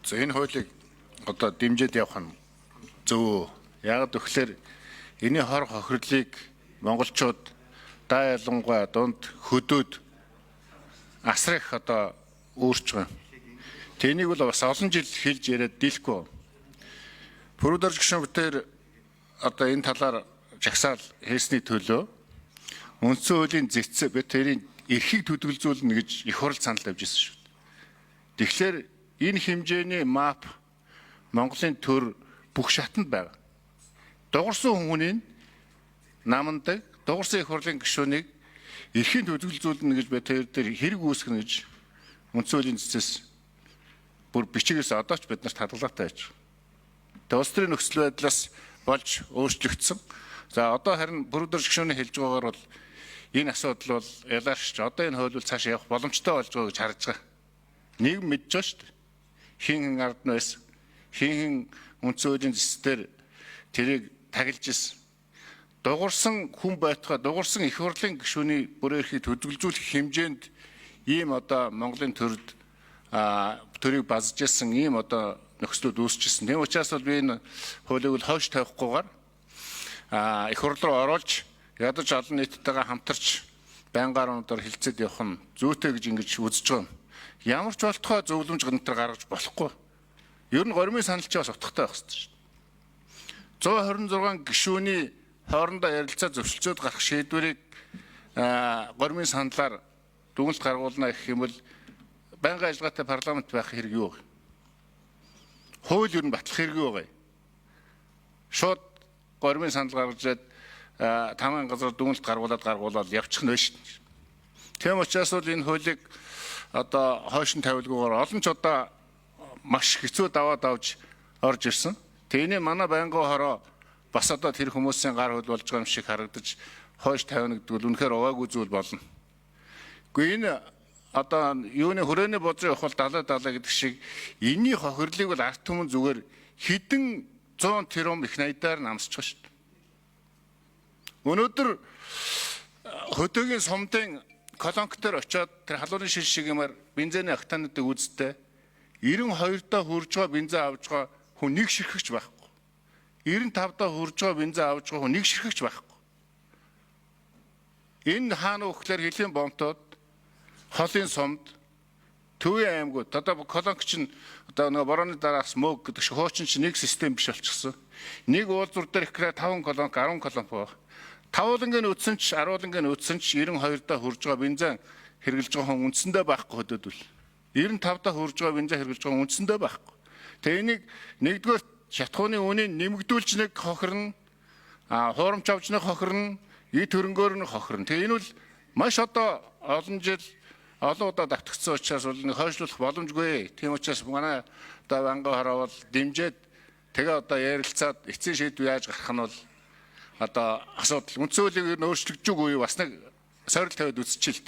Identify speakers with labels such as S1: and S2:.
S1: За, энэ хуулийг одоо дэмжиж явах нь зөв. Яг тэгэхээр энэний хор хохирлыг монголчууд даа, ялангуяа дунд хөдөөд асар их одоо өөрч байгаа. Тэнийг бол бас олон жил хэлж яриад дийлэхгүй. Пүрүдэрж гишүүн битэр одоо энэ талаар жагсаал хийсний төлөө үндсэн хуулийн зэц бид тэрийн эрхийг төдөлзүүлнэ гэж их хурал санал тавьж ирсэн шүү. Тэгэхээр энэ хэмжээний мап Монголын төр бүх шатанд байгаа. Дугарсан хүмүүний намандаг, дугарсан их хурлын гишүүнийг эрхийн төдөлзүүлнэ гэж бид тэр дээр хэрэг үүсгэнэ гэж үндсэн хуулийн зэцээс бүр бичигээс одоо ч бид нарт хадгалаатай байж байгаа. Тэгээ улс төрийн нөхцөл байдлаас болж өөрчлөгдсөн. За, одоо харин бүрүүдэр гишүүний хэлж байгаагаар бол энэ асуудал бол ялаарч одоо энэ хууль бол цаашаа явах боломжтой болж байгаа гэж харж байгаа. Нийгэм мэдж байгаа шүү дээ. Хин хин ард нь байсан. Хин хин үндсэн хуулийн зэцээр тэрийг тагилж ирсэн. Дугуурсан хүн байтугай дугуурсан их хурлын гишүүний бүрэн эрхийг төдөлзүүлэх хэмжээнд ийм одоо Монголын төрд төрийг базж ирсэн ийм одоо нөхцлүүд үүсчихсэн. Тийм учраас бол би энэ хуулийг бол хойш тавихгүйгээр их хурл руу оруулж ядаж олон нийттэйгээ хамтарч байнгаар өндөр хилцээд явах нь зүйтэй гэж ингэж үзэж байгаа юм. Ямар ч болтугай зөвлөмж гэнтэр гаргаж болохгүй. Ер нь гормын санал чи бас утгатай байх хэрэгтэй шүү дээ. 126 гишүүний хоорондоо ярилцаа зөвшөлдсөд гарах шийдвэрийг гормын саналаар дүгнэлт гаргуулна гэх юм бол байнгын ажиллагаатай парламент байх хэрэг юу вэ? Хууль ер нь батлах хэрэг юу вэ? Шууд гормын санал гаргаж ирээд таман газар дүгнэлт гаргуулад явчих нь байна шүү дээ. Тийм учраас бол энэ хуулийг одоо хойш нь тавилгүйгээр олон ч удаа маш хэцүү даваад авч орж ирсэн. Тэний манай байнгын хороо бас одоо тэр хүмүүсийн гар хөл болж байгаа юм шиг харагдаж хойш тавина гэдэг бол үнэхээр уваагүй зүйл болно. Гэхдээ энэ одоо юуны хүрээний бозрын явах бол 70 70 гэдэг шиг энэний хохирлыг бол ард түмэн зүгээр хэдэн 100 тэрбум их найдаар намсчих шүү дээ. Өнөөдөр хөдөөгийн сумдын колонк дээр очиод тэр халуурын шил шиг юмар бензиний октануудыг үзтээ 92 доо хүрж байгаа бензин авж байгаа хүн нэг ширхэгч байхгүй. 95 доо хүрж байгаа бензин авж байгаа хүн нэг ширхэгч байхгүй. Энэ хаана өгөхлөөр хөлийн бомтууд холын сумд төвийн аймагуд одоо колонк чинь одоо нөгөө борооны дараас мөг гэдэг шиг хуучин чинь нэг систем биш болчихсон. Нэг уулзвар дээр ихрээ 5 колонк 10 колонк байх. Тавуулангийн үтсэн ч 10-уулангийн үтсэн ч 92 доо хүрж байгаа бензин хэрглэж байгаа хүн үндсэндээ байхгүй хөдөөдөл. 95 доо хүрж байгаа бензин хэрглэж байгаа хүн үндсэндээ байхгүй. Тэгээ энийг нэгдүгээр шатхууны үнийг нэмэгдүүлж нэг хохирно, хуурамч авч нэг хохирно, эд хөрөнгөөр нь хохирно. Тэгээ энэ бол маш одоо олон жил олон удаа давтагдсан учраас бол нэг хойшлуулах боломжгүй. Тийм учраас манай одоо ванга хороо бол дэмжиж тэгээ одоо ярилцаад эцсийн шийдвэр яаж гарах нь бол одоо асуудал. Үндсэн хуулийг ер нь өөрчлөгдөж үгүй бас нэг сорил тавиад үзчихэл.